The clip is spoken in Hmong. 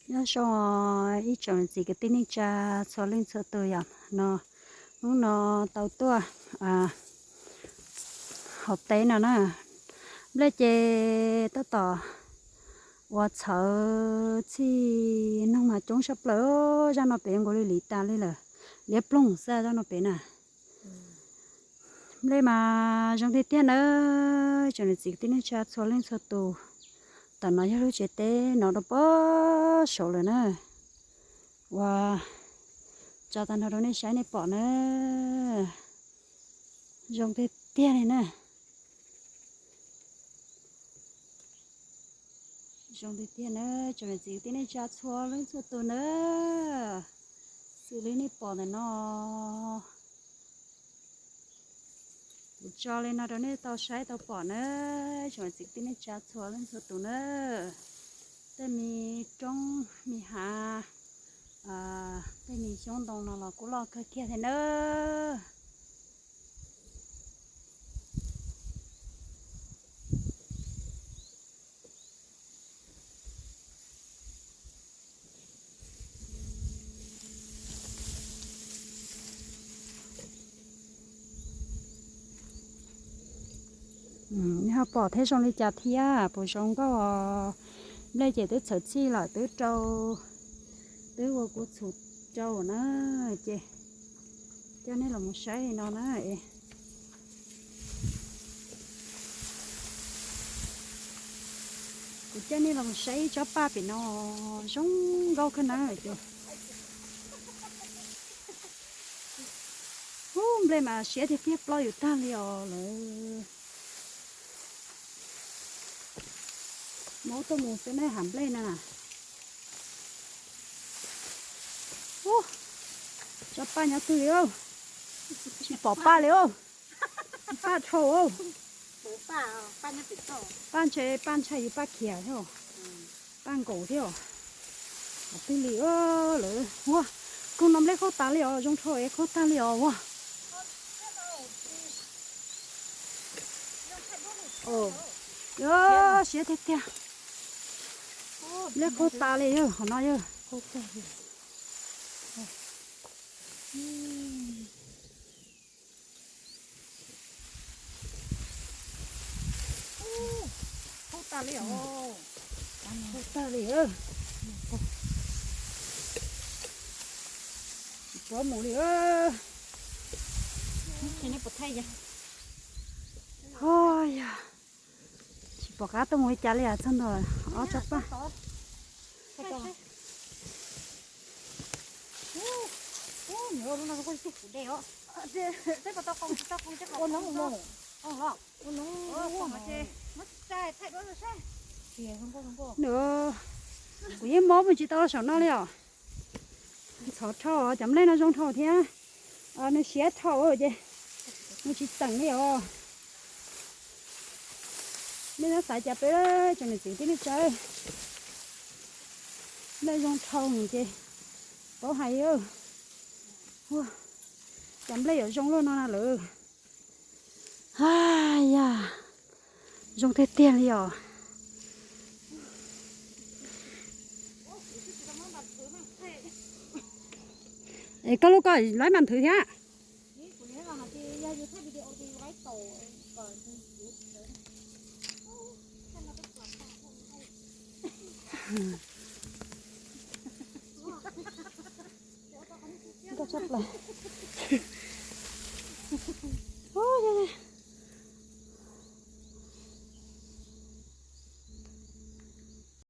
Nyob zoo ib tsoom niam txiv kwv tij neej tsa txhua leej txhua tus yom, no hnub no tau tuaj haus teb no na. Nplej ces tab tom ua txhawv txhij, noog mas coob sab plaws. Zaj no pem nkaus li liv tas li lawm, liab ploog xwb zaj no pem na. Nplej mas zoo tiag tiag nawb tsoom niam txiv kwv tij neej tsa txhua leej txhua tus. Tam no yog lub tsev teb no rau pob saud lawm na. Ua tso tag nrho rau nej saib nej pom na. Zoo tiag tiag li na. Zoo tiag tiag na tsoom niam txiv kwv tij neej tsa txhua leej txhua tus na. Xws li nej pom ntawm no, kuv tso li no rau nej tau saib tau pom na tsoom niam txiv kwv tij neej tsa txhua leej txhua tus na. Tej me roob me hav, tej me xyoob ntoo no los kuj loj kawg kiag thiab nawb. Nej ho pom thiab zoo li cas thiab, puas zoo nkauj os? Nplej ces twb txhawv txhij lawm, twb rau, twb ua kua txhuv rau na. Ces coj nej los mus saib li no na. Kuv coj nej los mus saib ib tsob paj pem no, zoo nkauj kawg na. Ub, nplej mas siab tiag tiag, ploj yus tag li os lawm. Muab tuaj mus xwb nej, hav nplej na. Ub, tsob paj nyob twg li, tsis pom paj li. Paj dhau, paj ntshe paj ntshai yus paj khiav thiab, paj nkaum thiab. Hav twg li lawm ua, kawg no nplej qaug tas li os, zoo dhau es qaug tag li os ua. Siab tiag tiag. Nplej qaug tas li, qhov no yog. Qaug tas li os. Qaug tag li. Tsis pov mus li. Ho yog tsis pom qab tuaj mus li cas li, txog ntua ob tsob paj. Nws, kuv yeej mob mus tsis tau saum no li os. Ntxhov dhau, cov nplej no zoo dhau thiab. Nws siab dhau ces nws tsis txeem li os. Nej xav cas peb tsoom niam txiv tij neej tsa, nplej zoo dhau ces paub hais. Cov nplej yuav zoo luaj no na lawm. Yog zoo tiag tiag li os. Es koj lub koj laib mam nthwv thiab. Nkauj tshaj plaws.